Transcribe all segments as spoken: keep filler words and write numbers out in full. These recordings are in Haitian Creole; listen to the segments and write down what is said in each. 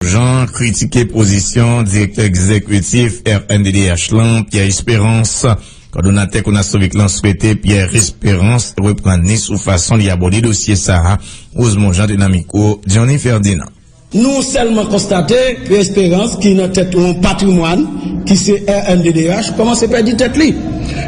Jean kritike pozisyon direktè egzekitif R N D D H lan, Pierre Espérance. Kòdonatè Konasovik lan swete Pierre Espérance reprann li sou fason li abòde dosye sa a. Rosemond Jean te nan mikwo Johnny Ferdinand. Nou sèlman konstate Pierre Espérance, ki nan tèt yon patrimwàn, ki se R N D D H, kòmanse pèdi tèt li.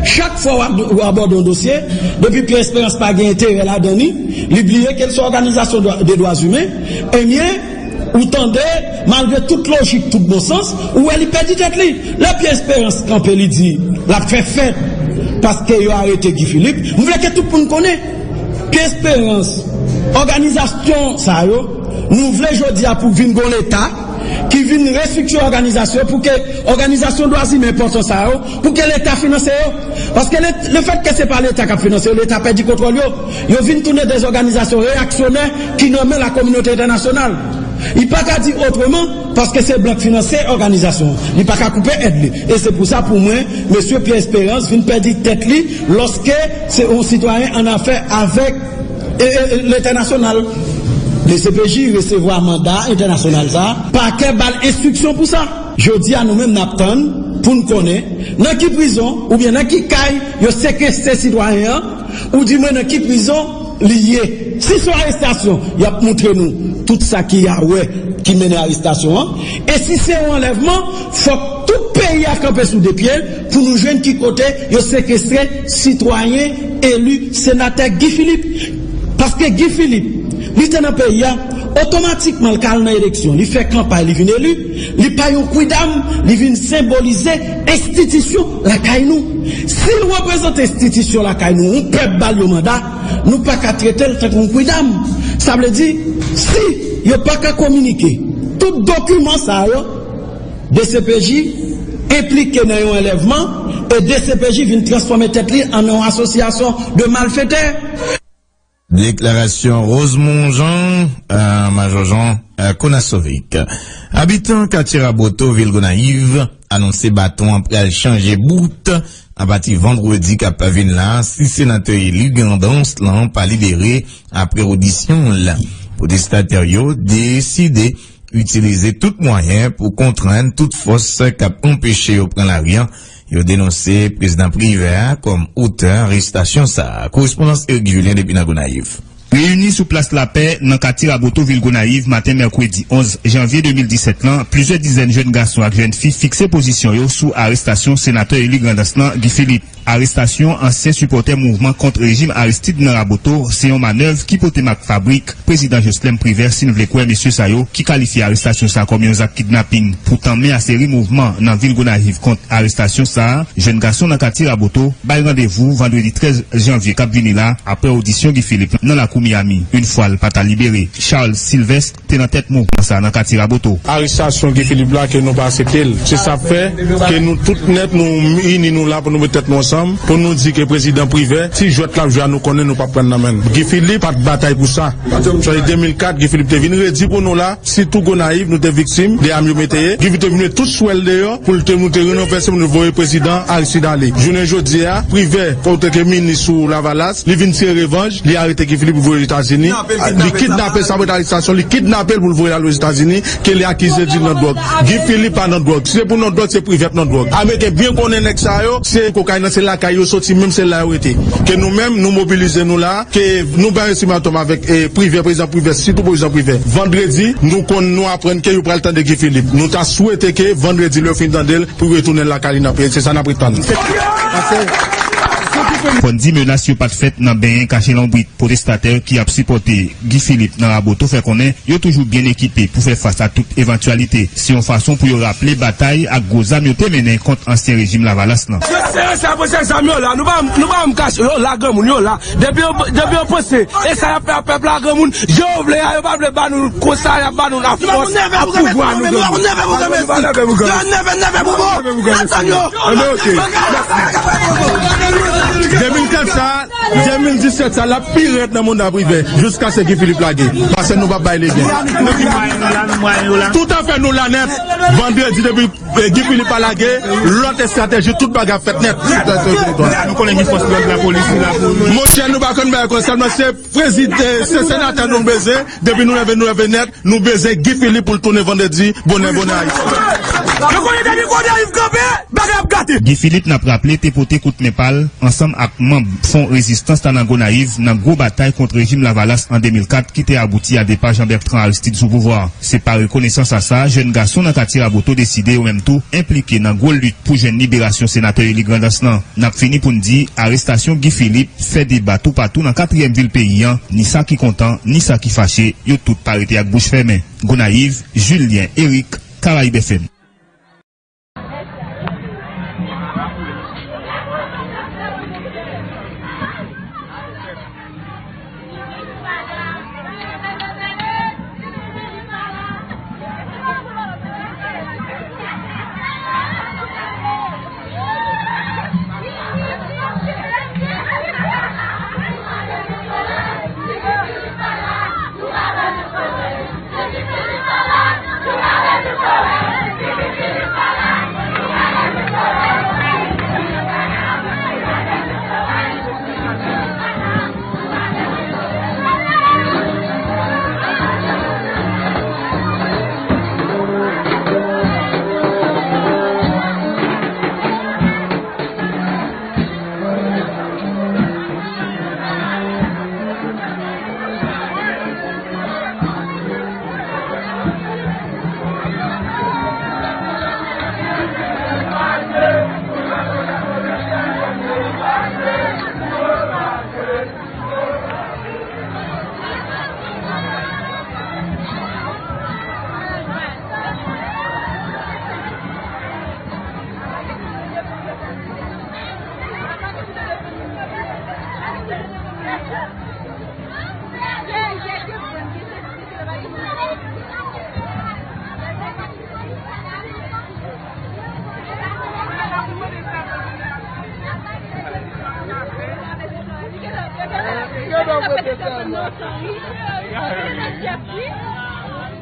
Chak fwa w ab-, w abòde yon dosye, depi Pierre Espérance pa gen enterè ladan li, li bliye ke l se òganizasyon dwa, de dwa imen, ebyen, ou tande, malgre tout lojik, tout bon sans, ou wè li pèdi tèt li. Lè Pierre Espérance kanpe, li di l ap fè fèt paske yo arete Guy Philippe, m vle ke tout moun konnen. Pierre Espérance, òganizasyon sa yo, nou vle jodi a pou vin gon Leta ki vin restrikte òganizasyon pou ke òganizasyon dwa imen enpòtan sa yo, pou ke Leta finanse yo. Paske le, lefètke se pa Leta k ap finanse yo, Leta pèdi kontwòl yo. Yo vin tounen de òganizasyon reyaksyonè ki nan men lakominote entènasyonal. Li pa ka di otreman, paske se blan k finanse òganizasyon an. Li pa ka koupe èd li. E se pou sa, pou mwen, mesye Pierre Espérance vin pèdi tèt li lòske se yon sitwayen an afè avèk, e, e, e, lentènasyonal. D C P J resevwa manda entènasyonal sa a. Pakè ba l enstriksyon pou sa. Jodi a, nou menm n ap tann pou n konnen nan ki prizon oubyen nan ki kay yo sekestre sitwayen an, oudimwen nan ki prizon li ye. Si se yon arestasyon, y ap montre nou tout sa ki a wè ki mennen arestasyon an. E si se yon anlèvman, fòk tout peyi a kanpe sou de pye l pou nou jwenn ki kote yo sekestre sitwayen eli senatè Guy Philippe. Paske Guy Philippe, li te nan peyi a, otomatikman l ka al nan eleksyon, li fè kanpay, li vin eli, li pa yon kwidam, li vin senbolize enstitisyon lakay nou. Si l reprezante enstitisyon lakay nou, yon pèp ba l yon manda, nou pa ka trete l tankou yon kwidam. Sa vle di, si yo pa ka kominike tout dokiman sa yo, D C P J enplike nan yon anlèvman e D C P J vin transfòme tèt li an yon asosyasyon de malfetè. Deklarasyon Rosemond Jean, euh, Majò Jean, euh, Konasovik. Abitan katye Raboto, vil Gonayiv, anonse baton an pral chanje bout apati vandredi k ap vin la, si senatè eli Grandans lan pa libere apre odisyon l. Pwotestatè yo deside itilize tout mwayen pou kontrenn tout fòs k ap anpeche yo pran lari an. Yo denonse prezidan Privè a kòm otè arestasyon sa a. Korespondans Eric Julien depi nan Gonayiv. Reyini sou plas Lapè nan katye Raboto, vil Gonayiv, maten mèkredi onz janvye de mil disèt lan, plizyè dizèn jèn gason ak jèn fi fikse pozisyon yo sou arestasyon senatè eli Grandans lan, Guy Philippe. Arestasyon ansyen sipòtè mouvman kont rejim Aristide nan Raboto se yon manèv ki pote mak fabrik prezidan Joslèm Privè, si n vle kwè mesye sa yo ki kalifye arestasyon sa a kòm yon zak kidnaping. Pou tanmen a seri mouvman nan vil Gonayiv kont arestasyon sa a, jèn gason nan katye Raboto bay randevou vandredi trèz janvye k ap vini la, apre odisyon Guy Philippe nan lakou Miami, yon fwa l pa ta libere. Charles Sylvestre te nan tèt mouvman sa a nan katye Raboto. Arestasyon Guy Philippe la, ke nou pa aksepte l. Se sa k fè ke nou tout nèt, nou ini nou la pou nou met tèt nou ansanm, pou nou di ke prezidan Privè, ti jwèt l ap jwe a, nou konnen nou p ap pran nan men l. Guy Philippe pa t batay pou sa. Sa se de mil kat, Guy Philippe te vin redi pou nou la, sitou Gonayiv, nou te viktim de zam yo mete ye. Guy Philippe te vin met tout swè l deyò pou l te, nou te ranvèse, pou nou voye prezidan Aristide ale. Jounen jodi a, Privè, antanke minis sou Lavalas, li vin tire revanj, li arete Guy Philippe, li voye Ozetazini. Li kidnape l, sa pou arestasyon, li kidnape l pou l voye l al Ozetazini, ke li akize di l nan dwòg. Guy Philippe pa nan dwòg. Si se pou nan dwòg, se Privè k nan dwòg. Ameriken byen konnen nèg sa yo, se kokayin nan, se lakay yo soti, menm se la yo rete. Ke nou menm, nou mobilize nou la, ke nou bay ultimatum avèk, eh, Privè, prezidan Privè, sitou prezidan Privè. Vandredi, nou konn, nou aprann ke yo pral tande Guy Philippe. Nou ta swete ke vandredi, lè yo fin tande l, pou yo retounen lakay li nan peyi. Se sa n ap ret tann. Fò n di menas yo pa t fèt nan benyen kache lonbrit. Pwotestatè ki ap sipòte Guy Philippe nan Raboto fè konnen yo toujou byen ekipe pou fè fas a tout evantyalite. Se yon fason pou yo raple batay ak gwo zam yo te mennen kont ansyen rejim Lavalas lan. Yo sere sa, yo panse zam yo la. Nou pa, nou pa janm kache, yo la, granmoun, yo la. Depi yo, depi yo panse, e sa y ap fè a pèp la, granmoun, jan yo vle a, yo pa vle ba nou konsa, y ap ba nou lafòs, ak pouvwa nou, granmoun. Yo nève pou granmesi. Yo nève, nève pou bon. Antann yo. Anben, oke. De mil kat sa, de mil disèt sa, l ap pi rèd nan manda Privè, jiskaske Guy Philippe lage. Paske nou p ap bay legen. Toutafè, nou la nèt. Vandredi, depi, eh, Guy Philippe pa lage, lòt estrateji, tout bagay ap fèt nèt. Nou konnen gen fòs lòd, lapolis la pou nou. Monchè, nou pa konn bagay konsa, non, se prezidan, se senatè nou bezwen. Depi nou leve, nou leve nèt. Nou bezwen Guy Philippe pou l tounen vandredi, bonè, bonè Ayiti. Yo konnen depi Gonayiv kanpe, bagay ap gate. Guy Philippe, n ap raple, te pote kout men pa l ansanm ak manm Fwon Rezistans la nan Gonayiv nan gwo batay kont rejim Lavalas an de mil kat ki te abouti a depa Jean Bertrand Aristide sou pouvwa. Se pa rekonesans a sa, jèn gason nan katye Raboto deside yo menm tou enplike nan gwo lit pou jwenn liberasyon senatè eli Grandans lan. N ap fini pou n di, arestasyon Guy Philippe fè deba toupatou nan katriyèm vil peyi an, ni sa ki kontan, ni sa ki fache, yo tout pa rete ak bouch fèmen. Gonayiv, Julien Eric, Caraïbes F M.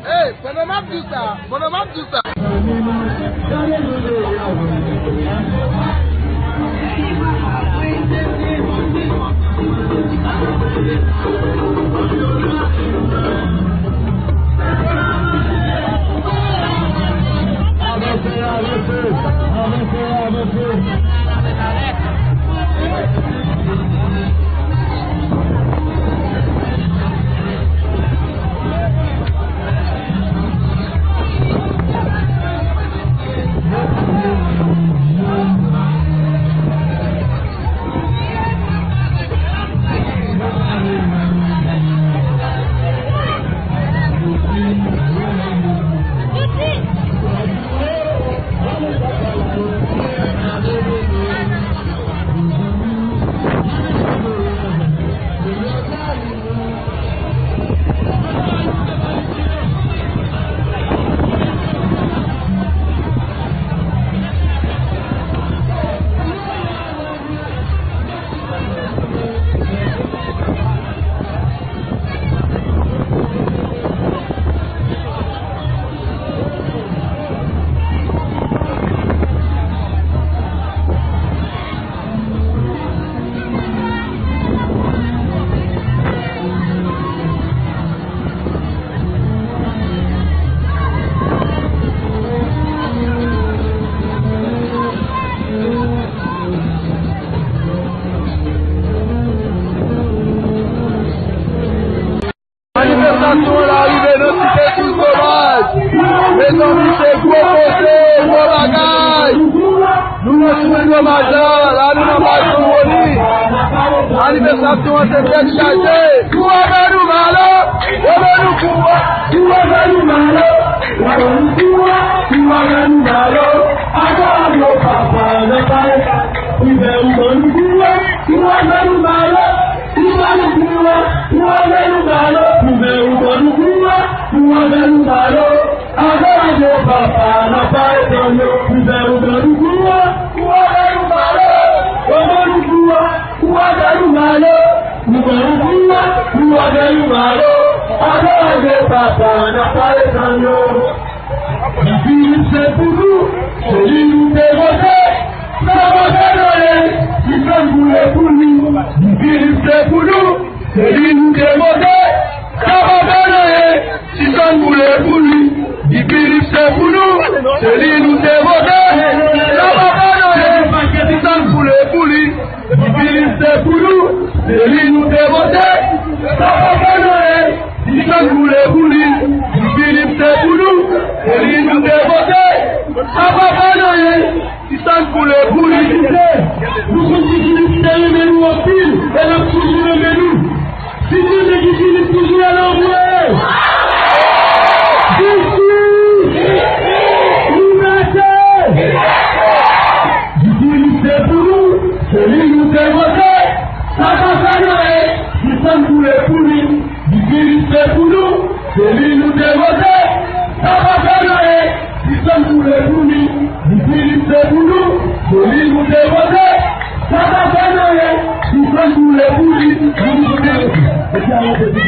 Hey, pandan m ap di sa, pandan m ap di sa. Manifestasyon an la rive nan site Sil Somaj. Mezanmi, se gwo koze, gwo bagay. Nou nan site Somaj la, la nou nan Bay Tonboni. Manifestasyon an se tèt chaje. Pou anba nou malo, anba nou pouvwa. Pou anba nou malo, anba nou pouvwa. Pou anba nou malo, anba nou papa nan pale. Pou anba nou pouvwa. Pou anba nou malo. Pou anba nou pouvwa. Pou anba nou malo. Pou anba nou pouvwa. Pou anba nou malo. Anba nou papa nan pale. Pou anba nou pouvwa. Pou anba nou malo. Anba nou pouvwa. Avè nou malo, avè papa, n ap pale san yo. Guy Philippe se pou nou, se li nou te vote. Sa pa fè anyen, si sa n boule pou li. Guy Philippe se pou nou, se li nou te vote. Sa pa fè anyen, si sa n boule pou li. Guy Philippe se pou nou, se li nou te vote. Sa pa fè anyen, si sa n boule pou li. Guy Philippe se pou nou, se li nou te vote. Sa pa fè anyen, si sa n boule pou li. Guy Philippe se pou nou, se li nou te vote. Sa pa fè anyen, si sa n boule pou li. Nou konn Guy Philippe te renmen nou anpil, e l ap toujou renmen nou. Si Guy Philippe toujou la, lè w voye. Jistis! Libète! Guy Philippe se pou nou, se li nou te vote. Sa pa fè anyen, si sa n boule pou li. Guy Philippe se pou nou, se li nou te vote. Sa pa fè anyen, si sa n boule pou li. Guy Philippe se pou nou, se li nou te vote. Sa pa fè anyen, si sa n boule pou li. Nou vote pou li. Epi a monte pou li.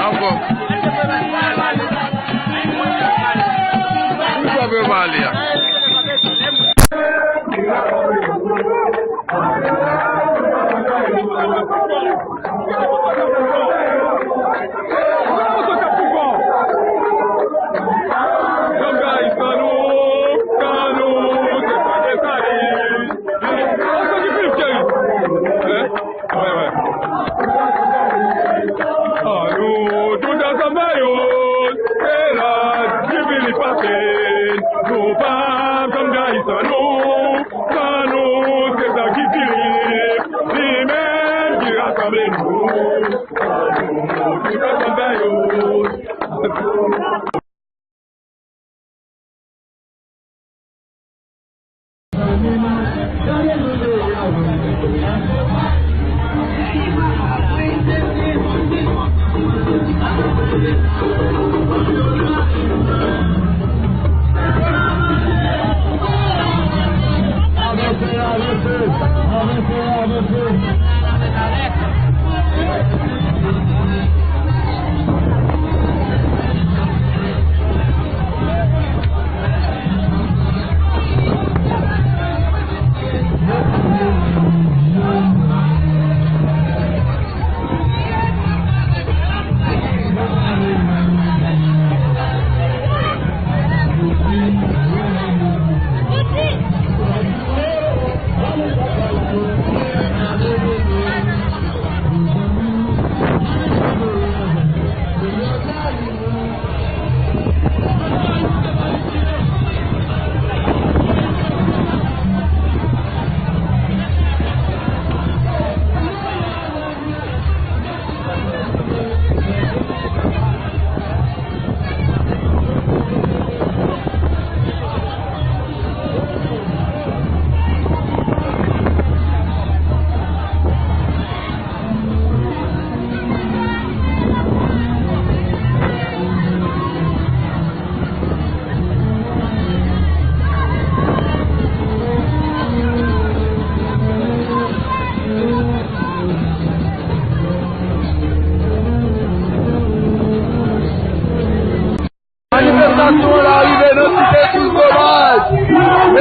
Ankò. Poukisa w pale a? An nou tout ansanm fè youn, se la Guy Philippe pase. Nou p ap janm gayi san nou, san nou, se sa Guy Philippe, li menm ki rasanble nou. An nou tout ansanm fè youn.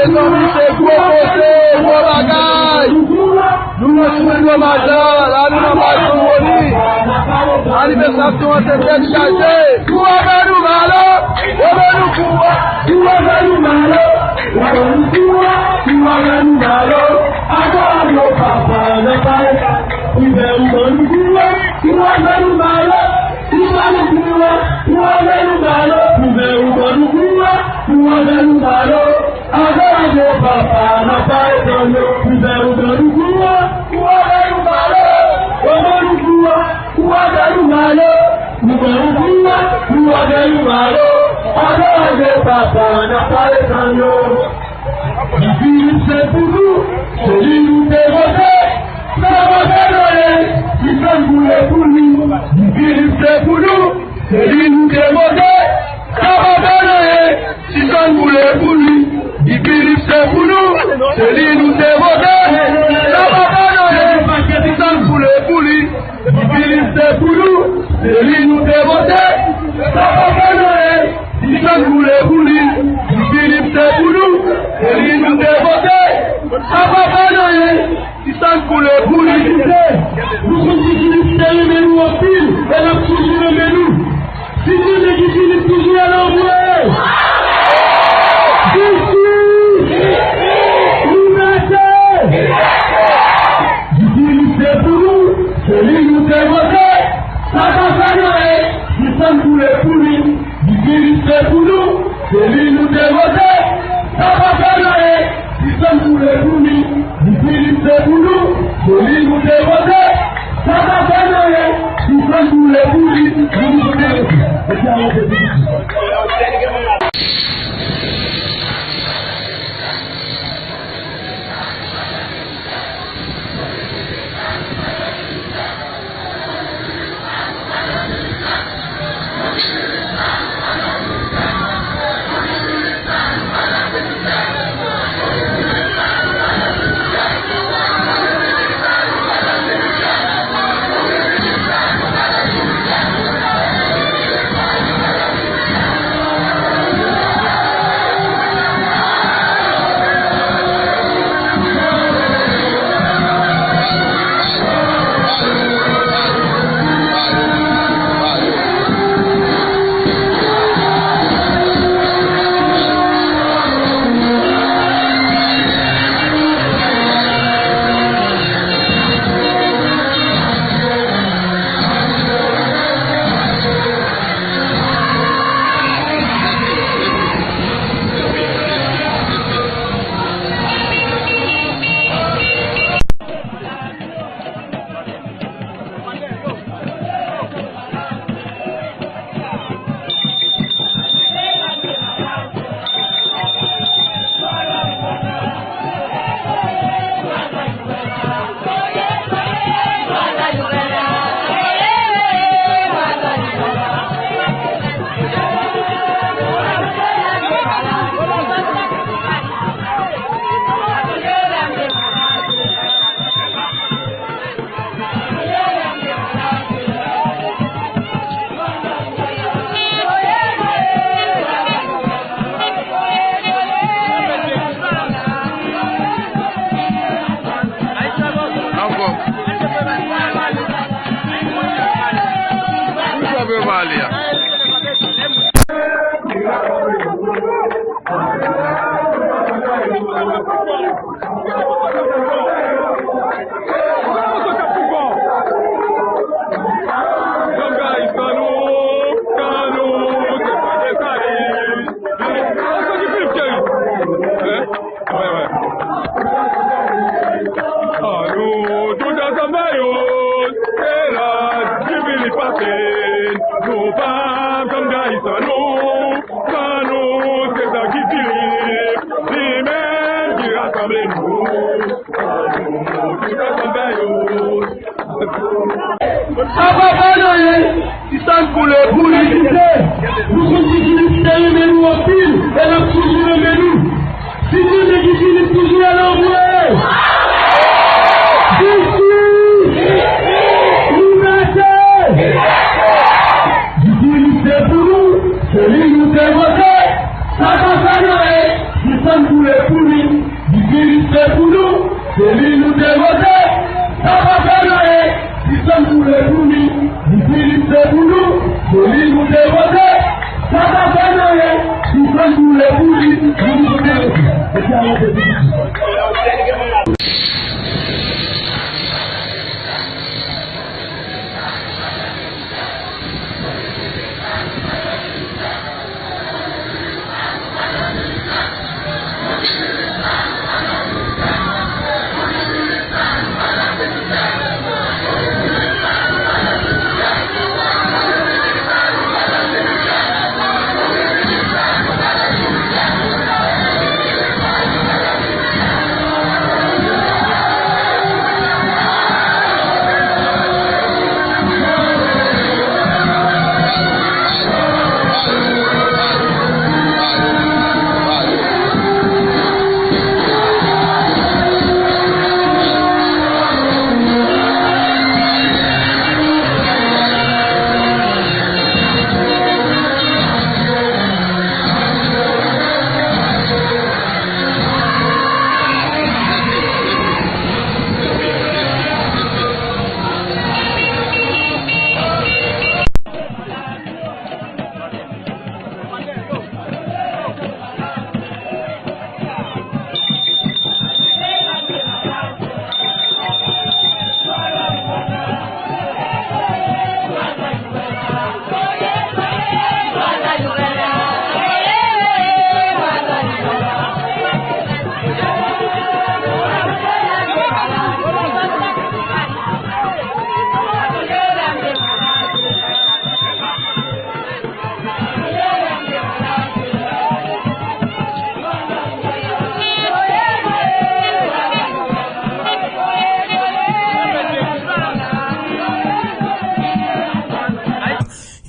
Mezanmi, se gwo koze, gwo bagay. Nou nan sou omaj la, la nou nan bal Zanmoni. Anivèsasyon an se tèt chaje. Kou avè nou balo, ou ban nou kou, kou avè nou balo, ou ban nou kou, kou avè nou balo. Adorasion papa nan pale, ou ban nou kou, kou avè nou balo, ou ban nou kou, kou avè nou balo, ou ban nou kou, kou avè nou balo. Adorasion papa nan pale Zanmoni, ou ban nou kou, kou avè nou balo, ou ban nou kou, kou avè nou balo, ou ban nou kou, kou avè nou balo. Adorasion papa nan pale Zanmoni. Guy Philippe se pou nou, se li nou te vote. Sa pa fè nou anyen, si sa n boule pou li. Guy Philippe se pou nou, se li nou te vote. Sa pa fè nou anyen, si sa n boule pou li. Guy Philippe se pou nou, se li nou te vote. Sa pa fè nou anyen, si sa n boule pou li. Guy Philippe se pou nou, se li nou te vote. Sa pa fè nou anyen, si sa n boule pou li. Guy Philippe se pou nou, se li nou te vote. Sa pa fè nou anyen, si sa n boule pou li. Nou konn Guy Philippe te renmen nou anpil, e n ap toujou renmen nou. Si nou renmen Guy Philippe, toujou leve men nou. Jistis! Libète! Guy Philippe se pou nou, se li nou te vote. Sa pa fè nou anyen, si sa n boule pou li. Guy Philippe se pou nou, se li nou te vote. Sa pa fè nou anyen, si sa n boule pou li. Guy Philippe se pou nou, se li nou te vote. Sa pa fè nou anyen, si sa n boule pou li. Nou vote pou li. Ankò. Ou sa vle pale a? An nou tout ansanm fè youn, se la Guy Philippe pase. Nou p ap janm trayi san nou, san nou se sa Guy Philippe, li menm ki rasanble nou. An nou tout ansanm fè youn. Sa pa fè nou anyen, si sa n boule pou li. Nou konn Guy Philippe te renmen nou anpil, e n ap toujou renmen nou. Si nou renmen Guy Philippe, toujou leve men nou. Jistis! Libète! Guy Philippe se pou nou, se li nou te vote. Sa pa fè nou anyen, si sa n boule pou li. Pou le pou li, Guy Philippe se pou nou, se li nou te vote. Sa pa fè n anyen, si fè n pou le pou li, nou nou te vote. E se a monte pou li.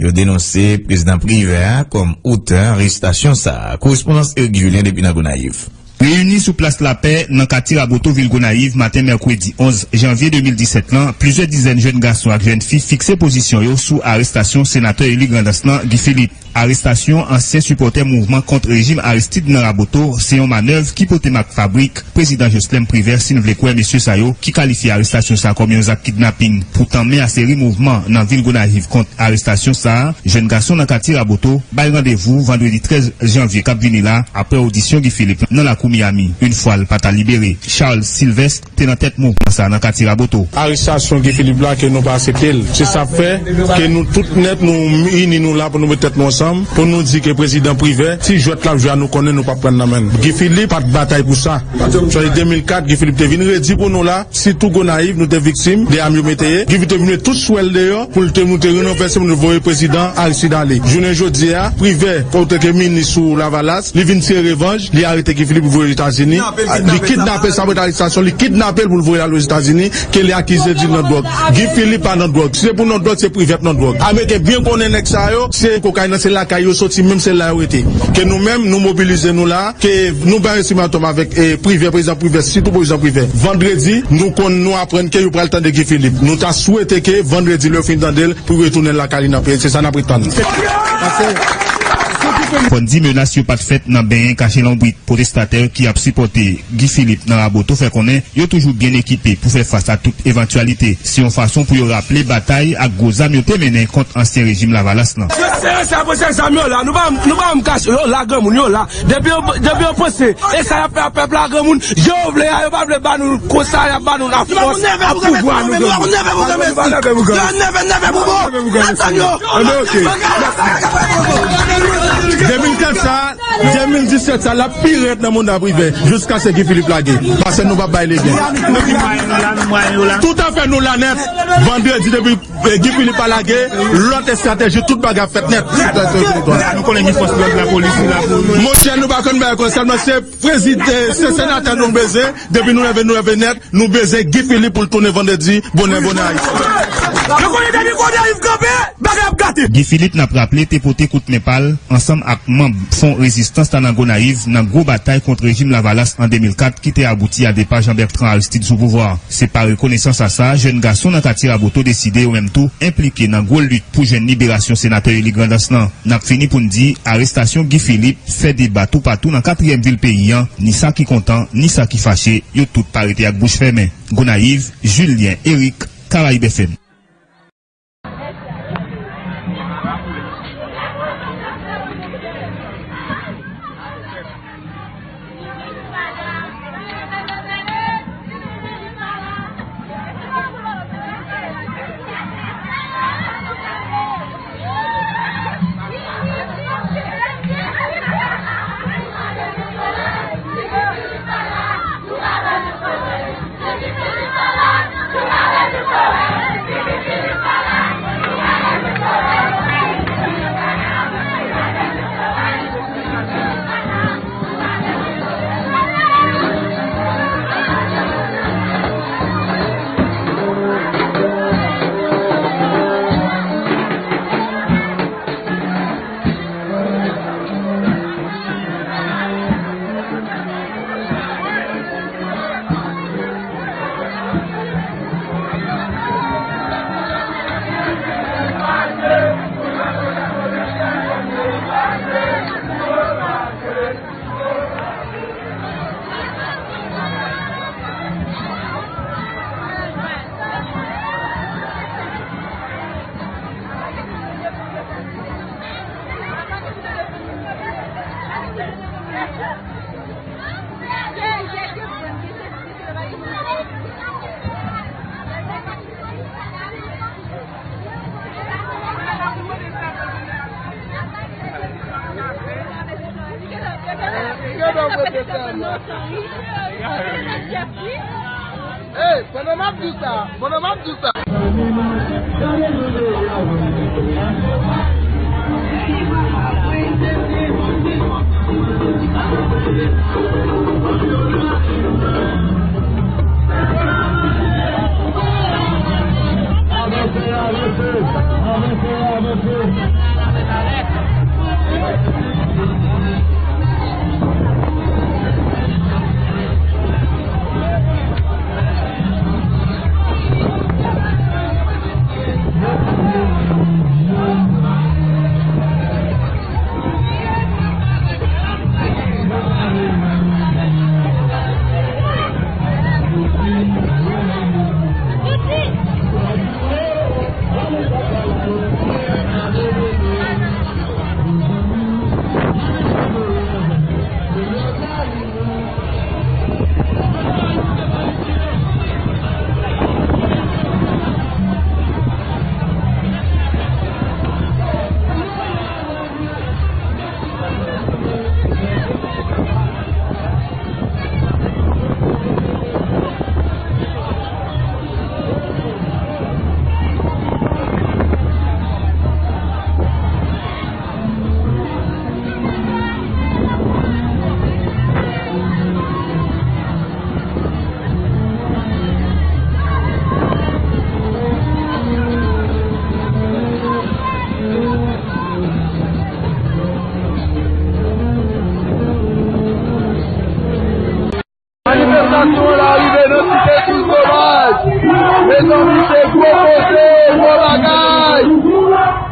Yo denonse prezidan Privè a kòm otè arestasyon sa a. Korespondans Eric Julien depi nan Gonayiv. Reyini sou Plas Lapè nan katye Raboto vil Gonayiv maten mèkredi onz janvye de mil disèt lan, plizyè dizèn jèn gason ak jèn fi fikse pozisyon yo sou arestasyon senatè eli Grandans lan, Guy Philippe. Arestasyon ansyen sipòtè mouvman kont rejim Aristide nan Raboto se yon manèv ki pote mak fabrik prezidan Joslèm Privè, si n vle kwè mesye sa yo ki kalifye arestasyon sa kòm yon zak kidnaping. Poutan men a seri mouvman nan vil Gonayiv kont arestasyon sa a, jèn gason nan katye Raboto bay randevou vandredi trèz janvye k ap vini la, apre odisyon Guy Philippe nan lakou Miami. Yon fwa l pa ta libere, Charles Sylvestre te nan tèt mouvman sa a nan katye Raboto. Arestasyon Guy Philippe la, ke nou pa aksepte l. Se sa k fè ke nou tout nèt, nou ini nou la pou nou met tèt nou ansanm, pou nou di ke prezidan Privè, ti jwèt l ap jwe a, nou konnen nou p ap pran nan men l. Guy Philippe pa t batay pou sa. Sa se de mil kat, Guy Philippe te vin redi pou nou la, sitou Gonayiv, nou te viktim de zam yo mete ye. Guy Philippe te vin met tout swè l deyò pou l te, nou te ranvèse, pou nou voye prezidan Aristide ale. Jounen jodi a, Privè, antanke minis sou Lavalas, li vin tire revanj, li arete Guy Philippe, li voye Etazini, li kidnape, sa pou arestasyon, li kidnape l pou l voye l al Ozetazini, ke li akize di l nan dwòg. Guy Philippe pa nan dwòg. Si se pou nan dwòg, se Privè k nan dwòg. Ameriken byen konnen nèg sa yo, se kokayin nan, se lakay yo soti, menm se la yo rete. Ke nou menm, nou mobilize nou la, ke nou bay ultimatum avèk, eh, Privè, prezidan Privè, sitou prezidan Privè. Vandredi, nou konn, nou aprann ke yo pral tande Guy Philippe. Nou ta swete ke vandredi, lè yo fin tande l, pou yo retounen lakay li nan peyi. Se sa n ap ret tann. Fò n di menas yo pa t fèt nan benyen kache lonbrit pwotestatè ki ap sipòte Guy Philippe nan Raboto fè konnen yo toujou byen ekipe pou fè fas a tout evantyalite. Se yon fason pou yo raple batay ak gwo zam yo te mennen kont ansyen rejim Lavalas lan. Yo sere sa, pran sa zam yo la. Nou pa, nou pa janm kache, yo la, granmoun, yo la. Depi yo, depi yo panse, e sa y ap fè a pèp la, granmoun, jan yo vle a, yo pa vle ba nou konsa, y ap ba nou lafòs ak pouvwa nou, granmoun. Yo nève, nève pou bon. Antann yo. De mil kat sa, de mil disèt sa, l ap pi rèd nan manda Privè, jiskaske Guy Philippe lage. Paske nou p ap bay legen. Toutafè, nou la nèt. Vandredi, depi, eh, Guy Philippe pa lage, lòt estrateji, tout bagay ap fèt nèt. Nou konnen gen fòs lòd, lapolis la pou nou. Monchè, nou pa konn bagay konsa, sèlman se prezidan, se senatè nou bezwen. Depi nou leve, nou leve nèt. Nou bezwen Guy Philippe pou l tounen vandredi, bonè, bonè Ayiti. Yo konnen depi Gonayiv kanpe, bagay ap gate. Guy Philippe, n ap raple, te pote kout men pa l ansanm ak manm Fwon Rezistans la nan Gonayiv nan gwo batay kont rejim Lavalas an de mil kat ki te abouti a depa Jean Bertrand Aristide sou pouvwa a. Se pa rekonesans a sa, jèn gason nan katye Raboto deside yo menm tou enplike nan gwo lit pou jwenn liberasyon senatè eli Grandans lan. N ap fini pou n di, arestasyon Guy Philippe fè deba toupatou nan katriyèm vil peyi a, ni sa ki kontan, ni sa ki fache, yo tout pa rete ak bouch fèmen. Gonayiv, Julien Eric, Caraïbes F M. Ey, pandan m ap di w sa, pandan m ap di w sa. Manifestasyon an la rive nan Site Souz Domaj. Mezanmi, se gwo koze, gwo bagay.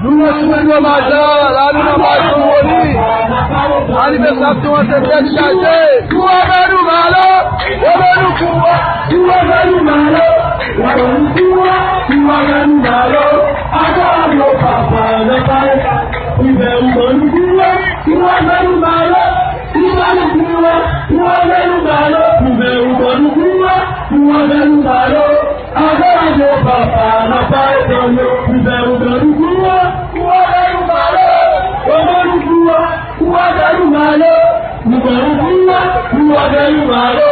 Nou nan Site Domaj la, la nou nan Bay San Woni. Manifestasyon an se tèt chaje. Kou avè nou malo, avè nou kou, kou avè nou malo, avè nou kou, kou avè nou malo. Ajo, ajo, papa, nan pale, kou avè nou kou, kou avè nou malo. Kou avè nou kou, kou avè nou malo, kou avè nou kou, kou avè nou malo. Ajo, ajo, papa, nan pale, kou avè nou kou, kou avè nou malo. Kou avè nou kou, kou avè nou malo, kou avè nou kou, kou avè nou malo.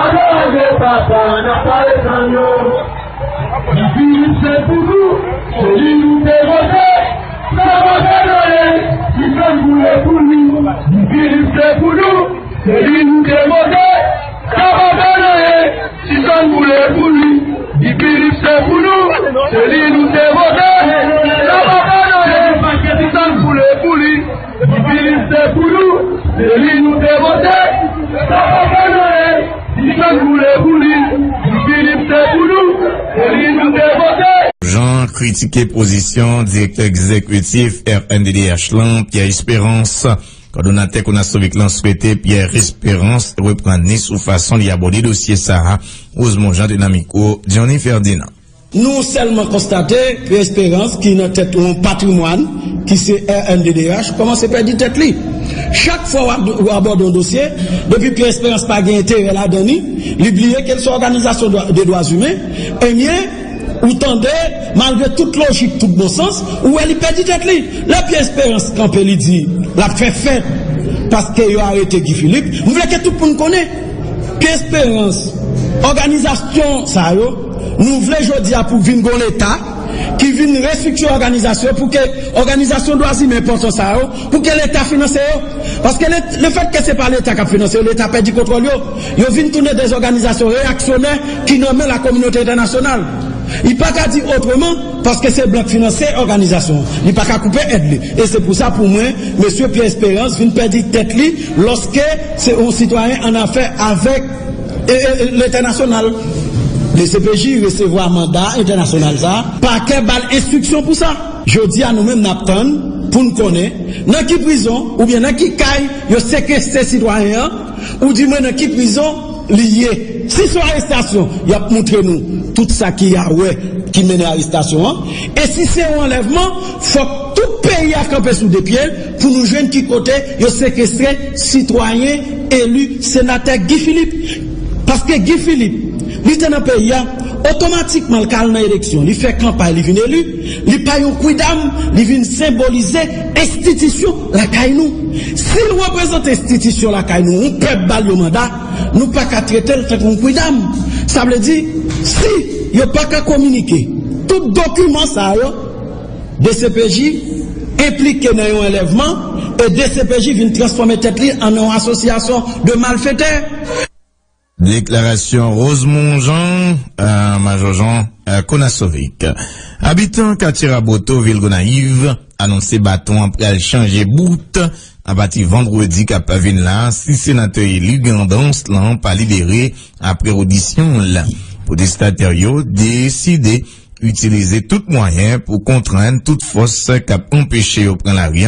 Ajo, ajo, papa, nan pale, kou avè nou. Guy Philippe se pou nou, se li nou te vote. Sa pa fè anyen, si sa n boule pou li. Guy Philippe se pou nou, se li nou te vote. Sa pa fè anyen, si sa n boule pou li. Guy Philippe se pou nou, se li nou te vote. Sa pa fè anyen, si sa n boule pou li. Guy Philippe se pou nou, se li nou te vote. Sa pa fè anyen, si sa n boule pou li. Guy Philippe se pou nou, se li nou te vote. Jean kritike pozisyon direktè egzekitif R N D D H lan, Pierre Espérance. Kòdonatè Konasovik lan swete Pierre Espérance reprann li sou fason li abòde dosye sa a. Rosemond Jean te nan mikwo Johnny Ferdinand. Nou sèlman konstate Pierre Espérance, ki nan tèt yon patrimwàn ki se R N D D H, kòmanse pèdi tèt li. Chak fwa w ab-, w abòde yon dosye, depi Pierre Espérance pa gen enterè ladan li, li bliye ke l se òganizasyon dwa, de dwa imen, ebyen, ou tande, malgre tout lojik, tout bon sans, ou wè li pèdi tèt li. Lè Pierre Espérance kanpe, li di l ap fè fèt paske yo arete Guy Philippe, m vle ke tout moun konnen Pierre Espérance, òganizasyon sa yo, nou vle jodi a pou vin gon Leta ki vin restriktire òganizasyon, pou ke òganizasyon dwa imen enpòtan sa yo, pou ke Leta finanse yo. Paske le, lefètke se pa Leta k ap finanse yo, Leta pèdi kontwòl yo. Yo vin tounen de òganizasyon reyaksyonè ki nan men lakominote entènasyonal. Li pa ka di otreman, paske se blan k finanse òganizasyon an. Li pa ka koupe èd li. E se pou sa, pou mwen, mesye Pierre Espérance vin pèdi tèt li lòske se yon sitwayen an afè avèk, e, e, e, lentènasyonal. D C P J resevwa manda entènasyonal sa a. Pakè ba l enstriksyon pou sa. Jodi a, nou menm, n ap tann pou n konnen nan ki prizon oubyen nan ki kay yo sekestre sitwayen an, oudimwen nan ki prizon li ye. Si se yon arestasyon, y ap montre nou tout sa ki a wè ki mennen arestasyon an. E si se yon anlèvman, fòk tout peyi a kanpe sou de pye l pou nou jwenn ki kote yo sekestre sitwayen eli senatè Guy Philippe. Paske Guy Philippe, li te nan peyi a, Otomatikman, l ka al nan eleksyon, li fè kanpay, li vin eli, li pa yon kwidam, li vin senbolize enstitisyon lakay nou. Si l reprezante enstitisyon lakay nou, yon pèp ba l yon manda, nou pa ka trete l tankou yon kwidam. Sa vle di, si yo pa ka kominike tout dokiman sa yo, D C P J enplike nan yon anlèvman e D C P J vin transfòme tèt li an yon asosyasyon de malfetè. Deklarasyon Rosemond Jean, uh, Majò Jean uh, Konasovic. Abitan katye Raboto, vil Gonayiv, anonse baton an pral chanje bout apati vandredi k ap vin la, si senatè eli Grandans lan pa libere apre odisyon l. Pwotestatè yo deside itilize tout mwayen pou kontrenn tout fòs k ap anpeche yo pran lari an.